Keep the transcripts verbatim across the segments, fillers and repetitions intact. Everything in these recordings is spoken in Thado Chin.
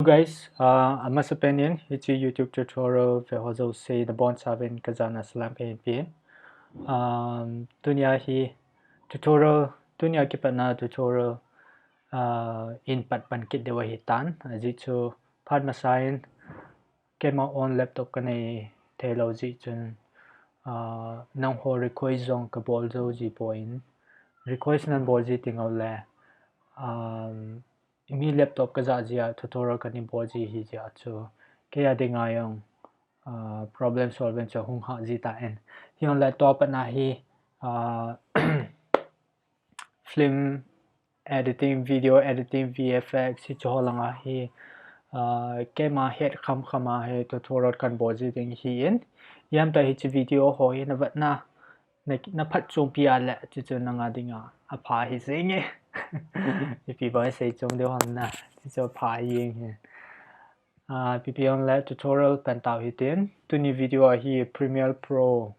Guys, uh, amasapen in hiche YouTube tutorial veho jouse nabonchauvin kajana salam kahin pe. Um, tunia hi tutorial, tunia kipatna tutorial, uh, in patpan kit diu ahitan. Ajeh chu phat masa in keima own laptop kanei theilou jeh chun, uh, nangho request jong kabol jou jipon, request nabol ji tengule, um, mi laptop kajah jeh a tutorial kanei bol ji ahi jeh a chu kei a dinga jong, uh, problem solving chu hung hah jitan. Hijongle tua patna hi, uh, film editing, video editing, V F X hiche ho langa hi, uh, keima het khamkham a hi tutorial kanei bol ji ding ahin. Ijemtia hiche video ho hi navetna, na, naphatchompi a le, chuchu nanga dinga apha hijenge. Ipi bang isei chom diu ham na, chuchu apha hijenge. Uh, ipi bang le tutorial pan tau hitin, tuni video a hi Premiere Pro,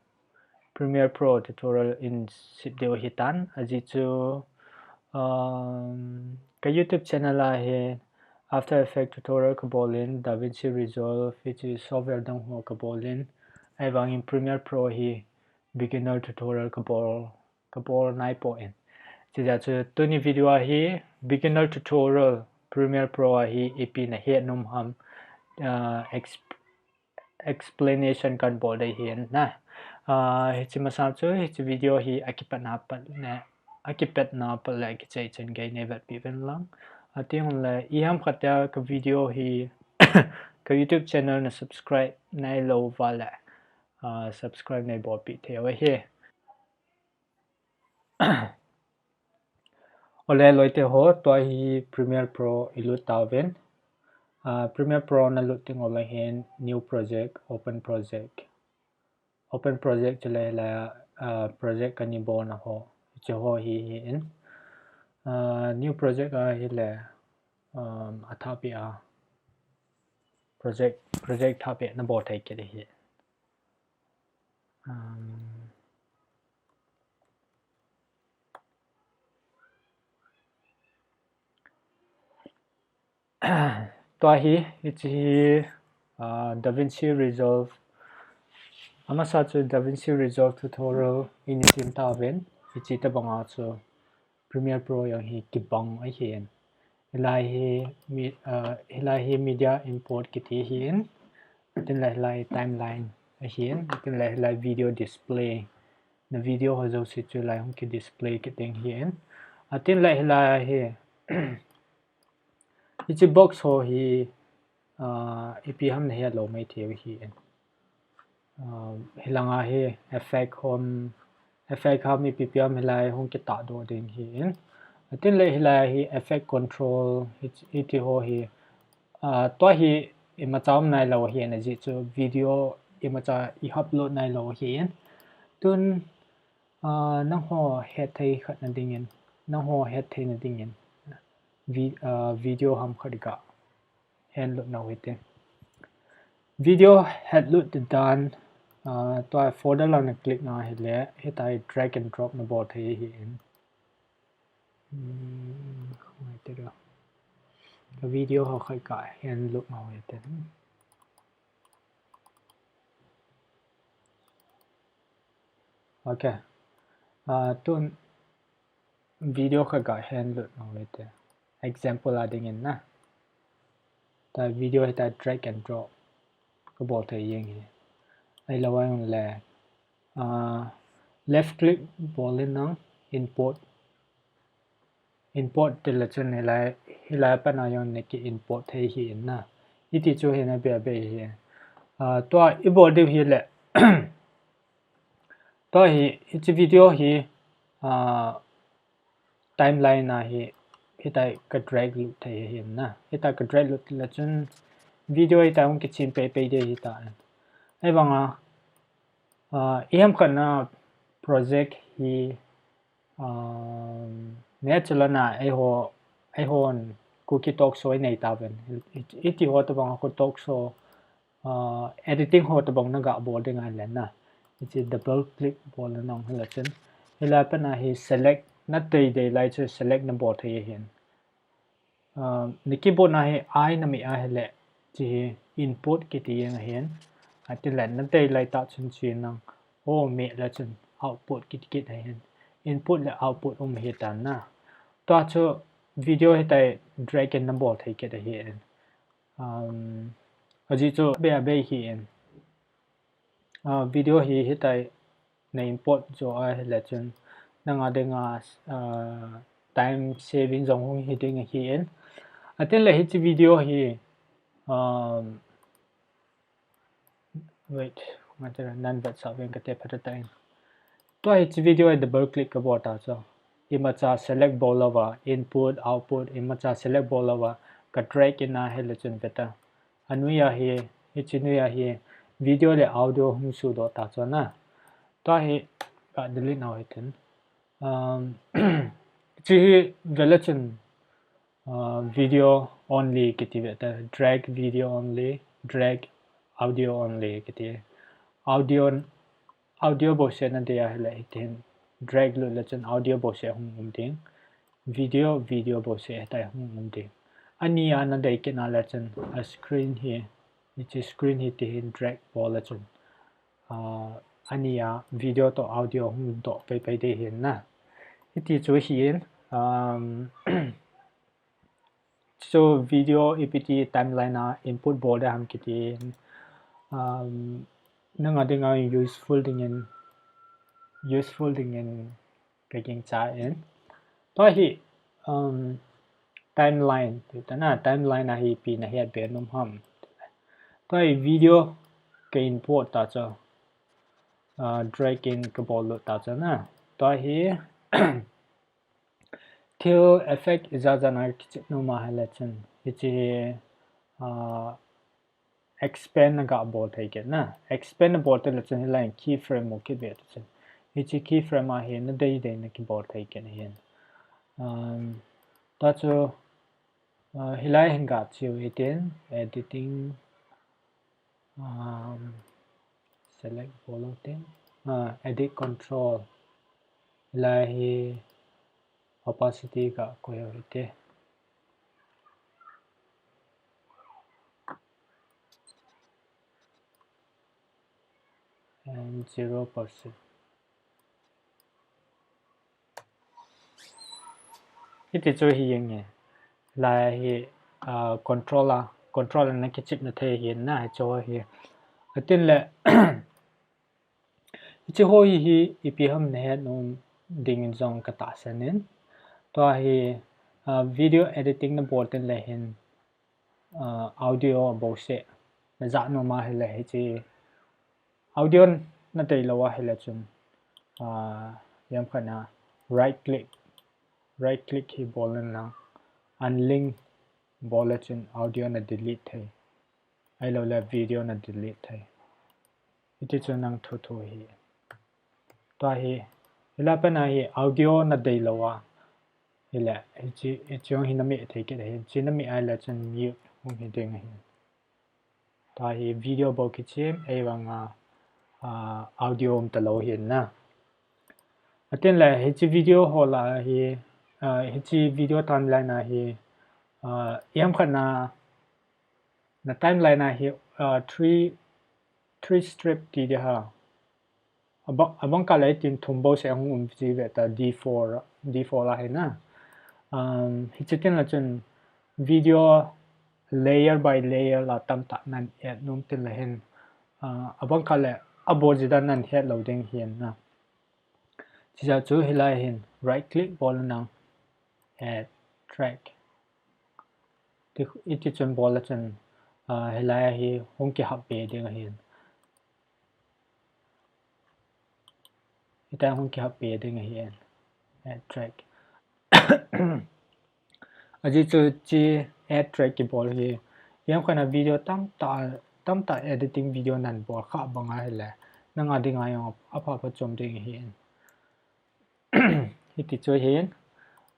Premiere Pro tutorial in sep diu ahitan, ajeh chu, um, ka YouTube channel a hi After Effects tutorial kabol in, DaVinci Resolve, hiche software dang ho kabol in, ahivangin Premiere Pro hi beginner tutorial kabol, kabol naipon. Chujeh chu tuni video a hi beginner tutorial Premiere Pro a hi ipi nahet nom ham, uh, exp-, explanation kanei bol ding ahin na. Uh, hiche masa chu hiche video hi akipatna pat le, akipatna pat le kichai chan gei neivetpi uvin lang. Atengle ijemkhat a ka video hi ka YouTube channel na subscribe nailou uva le, uh, subscribe neibolpi thei uve. Ole loite ho, tua hi Premiere Pro ilut tauvin. Uh, Premiere Pro nalut tengule hin new project, open project. Open project chule hilai, uh, project kanei bolna ho, hiche ho hi, ahin. Uh, new project a hile, um, athahbeh a project, project thahbeh nabol thei kit ahi. Um, tua hi, hiche hi, uh, DaVinci Resolve. Amasa chu DaVinci Resolve tutorial in isim tauvin, hiche tobanga chu Premiere Pro jong hi kibang ahin. Hilai hi mi-, uh, hilai hi media import kiti ahin. Tin le hilai timeline ahin. Tin le hilai video display. Na video ho jouse chu hilai hung kidisplay kit ding ahin. Atin le hilai hi, hiche box ho hi, uh, ipi ham nahet lou maithei u ahin. Uh, hilanga hi effect ham, effect ham ipi ipi ham hilai hung kitahdoh ding ahin. Atin le hilai hi effect control hi, hiti ho hi, uh, tua hi imacha um nailou ahin, ajeh chu video imacha i upload nailou ahin. Tun, uh, nangho hetthei khat na dingin, nangho hetthei na dingin, vi-, uh, video ham khat ga henlut nau hitin. Video hetlut dan, uh, tua folder lang na click na hile, hitia hi drag and drop nabol thei ahin. Hmm, ngai te lo. Ka video ho khat ga henlut nau hitin. Okay. Uh, tun video khat ga henlut nau hitin. Example a dingin na. Tua video hitia drag and drop kabol thei jeng ahi. Ahilou a jongle, uh, left click bol in nang import. Import tile chun hilai, hilai a pat na jong naki import thei ahin na. Hiti chu hi na bia bia hi. Uh, tua ibol diu hile. Tua hi, hiche video hi, uh, timeline a hi, hitia ka drag lut thei ahin na. Hitia ka drag lut le chun video hitia hung kichim pei pei ding ahitan. Ahivanga, uh, ijemkhat na project hi, um, natural a na eiho, eihon Kuki Talk Show inei tauvin. Hiti ho tobang a Kuki Talk Show, uh, editing ho tobang na ga bol ding ahile na. Hiche double click bol na nang hile chun. Hilai a pat na hi select na tei dei lai chu select nabol thei ahin. Uh, na keyboard na hi I na meh a hile, hiche hi input kiti jeng ahin. Atileh na dei lai tah chun hiche nang o meh le chun output kiti kit ahin. Input le output um hi tan na. Tua chu video hitia drag in na bol thei kit ahin. Um, ajeh chu bei a bei hi in. Uh, video hi hitia na import jo a hile chun nang a dinga, uh, time saving jong hung hi ding ahin. Atileh hiche video hi, um, wait, ngan te nan vetsah veng kate phatah in. Tua hiche video hi double click ka bol ta chu. Imacha select bol louva, input, output, imacha select bol louva, ka drag in a hile chun veta. Anoi a hi, hiche noi a hi, video le audio hung sudoh ta chu na. Tua hi ka delete nau hitin. Um, hiche hi vele chun, uh, video only kiti veta, drag video only, drag audio only kiti. Audio, audio bouseh na dei a hile hitin, drag lut le chun audio bouseh hung um ding. Video, video bouseh hitia hung um ding. Ani a na dei kit na le chun a screen hi, hiche screen hi tihin drag bol le chun, uh, ani a video toh audio hung doh pei pei ding ahin na. Hiti chu hi in, um, chu video ipi ti timeline a input bol ding ham kiti in, um, nang a dinga useful dingin, useful dingin ka gingcha in. Tua hi, um, timeline, ti ta na, timeline a hi ipi na het be nom ham. Tua hi video ka import ta chu, uh, drag in ka bol lut ta chu na. Tua hi, thil effect ijat jat na kichep nom a hile chun, hiche, uh, expand na ga bol thei kit na. Expand na bol te le chun hilai keyframe mu kit ve ta chun. Hiche keyframe a hi na dei dei na kibol thei kit ahin. Um, tua chu, uh, hilai hin ga chiu hitin, editing, um, select bol u tin, uh, edit control. Hilai hi opacity ga koi u hite. And zero percent. Hiti chu hi jeng e. Lai hi, ah, controller, controller na kichep na thei hi na, hichu hi. Atin le, hichu ho hi, hi ipi ham na het nom ding in jong ka tahsan in. Tua hi, ah, video editing na bol ten le hin, ah, audio bouseh na ja nom a hile hiche audio na dei lou a hile chun, ah, ijemkhat na right click, right click hi bol in lang unlink bol le chun audio na delete thei. Ahilou le video na delete thei. Hiti chu nang thu thu hi. Tua hi, hilai pen a hi audio na dei lou a. Hile, hiche, hiche jong hi na meh thei kit ahi. Hiche na meh a hile chun mute hung hi ding ahi. Tua hi video bou kichep, ahivang a, ah, audio um talou hi na. Atin le, hiche video ho la hi, ah, hiche video timeline a hi, ah, ijemkhat na, na timeline a hi, ah, three, three strip ti ding ham. Abang, abang kah le tin thum bouseh hung um ji ve ta D four, D four la hi na. Um, hiche tin la chun video layer by layer la tamtah nan add nom tin la hin. Ah, abang kah le abol ji dan nan het lou ding hi na. Chujeh chu hilai hin right click bol nang add track. Ti, hiti chun bol a chun, ah, hilai a hi hung kihap be ding ahin. Hitia hung kihap be ding ahin. Add track. Ajeh chu hiche add track kibol hi, ijemkhat na video tamtah, tamtah editing video nan bol kha bang a hile, nang a ding a jong apha pha chom ding ahin. Hiti chu ahin,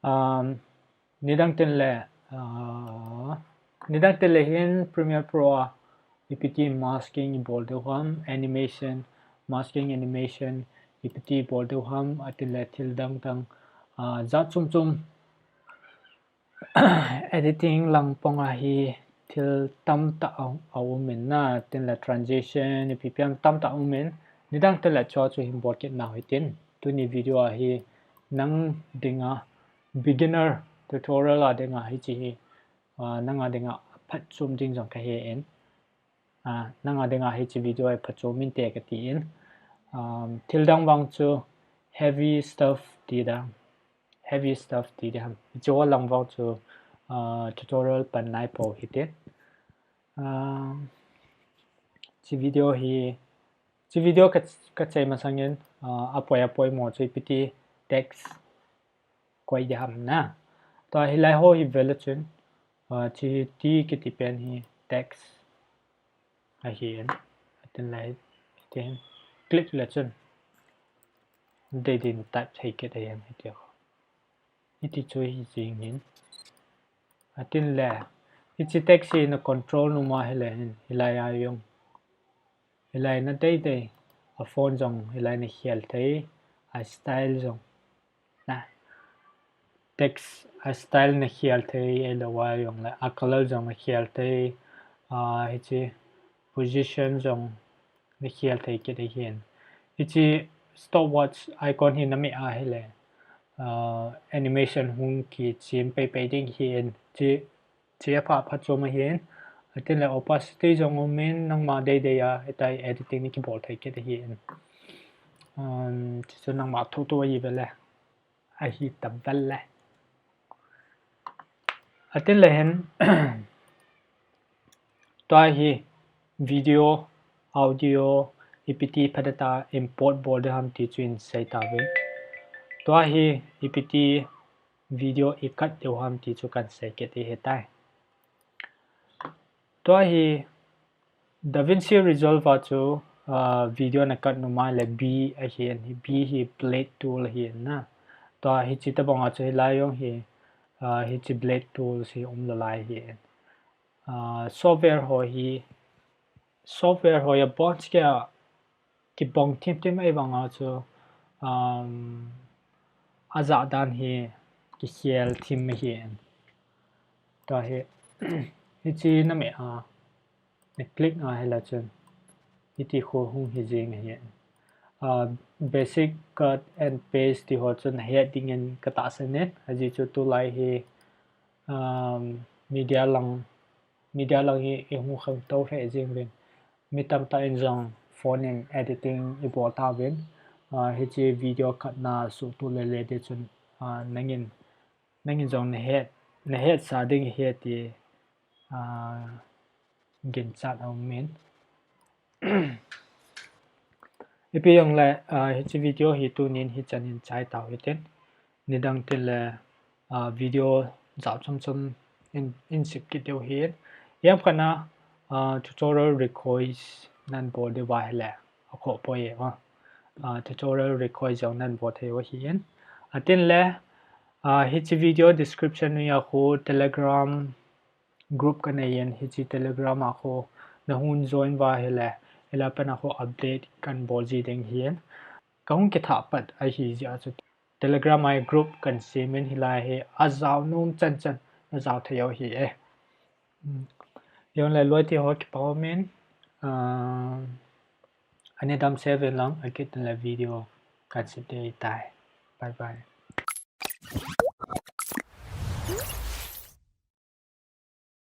um, nidang tin le, uh, nidang tin le hin Premiere Pro a ipi ti masking i bol diu ham, animation, masking animation, ipi ti bol diu ham, atin le thil dang dang, ah, jat chom chom, Editing lang ponga hi thil tamtah a, a um in na, tin le transition, ipi ipi ham tamtah um in, nidang tin le chua chu hin bol kit nau hitin, tuni video a hi nang dinga beginner tutorial a dinga hichi hi, ah, nanga dinga phatchom ding jong kahi in, ah, nanga dinga hichi video hi phatchom inte kati in, um, thil dang vang chu heavy stuff ti dang, heavy stuff ti ding ham. Hichu lang vang chu, ah, tutorial pan nai pou hitin. Ah, chi video hi, chi video ka, ka chai masangin, ah, apoi apoi mo chu ipi ti text koi ding ham na. Tua hilai ho hi vele chun, ah, chi ti kiti pen hi text ahi in. Atin le, tin click le chun. Dei din type thei kit ahi in hiti ho. Hiti chu hi jing in. Atin le, hichi text hi na control numa hile hin, hilai a jong. Hilai na dei dei, a font jong, hilai na hial thei, a style jong. Na, text a style na hial thei, ahilou a jong le, a color jong na hial thei, ah, hichi position jong na hial thei kit ahi in. Hichi stopwatch icon hi na meh a hile, ah, animation hung kichem pei pei ding ahi in. Chi, chi apha phatchom ahi in. Atin le opacity jong um in nangma dei dei a, hitia editing na kibol thei kit ahi in. Um, chi chu nangma thu tu ahi vele. Ahi ta vele. Atin le hin, tua hi video, audio, ipi ti phatah a import bol ding ham ti chu hin sei tauvin. Tua hi ipi ti video i cut diu ham ti chu kan sei kit ahi tai. Tua hi DaVinci Resolve a chu, ah, video na cut numa le B ahi in, B hi blade tool ahi in na. Tua hichi tabang a chu hilai jong hi, ah, hichi blade tool hi um lou lai ahi in. Ah, software ho hi, software ho a bon cheh a kibang thim thim ahi vang a chu, um, a jah dan hi kikhel thim ahi in. Tua hi, hichi na meh a, na click a hile chun, hiti khu hung hi jing ahi in. Ah, basic cut and paste ti ho chu na het ding in ka tahsan in, ajeh chu tulai hi, um, media lang, media lang hi i hung khangtou lheh jing uvin. Mi tamtah in jong phone in editing i bol tauvin, ah, hichi video cut na suhtup lele ding chun, ah, nangin, nangin jong na het, na hetsah ding ahi ti, ah, ginchat aum in. Ipi jong le, ah, hichi video hi tunin hichan in chai tau hitin. Nidang tin le, ah, video jat chom chom in, in sip kit diu ahi. Ijemkhat na, ah, tutorial request nan bol diu va ahile, akhoh poi e, ah, tutorial request jong nan bol thei u ahi in. Atin le, ah, hichi video description a khu Telegram group ka nei in, hichi Telegram a khu na hung join va ahile, hilai a pat a khu update kan bol ji ding ahi in. Ka hung kithah pat ahi jeh a chu Telegram a group kan sem in hilai hi a jao nom chan chan na jao thei u ahi e. Hmm. Jong le loi ti ho kipa um in, ah, ani dam se uvin lang, akit le video kan sip ding ahi tai. Bye bye.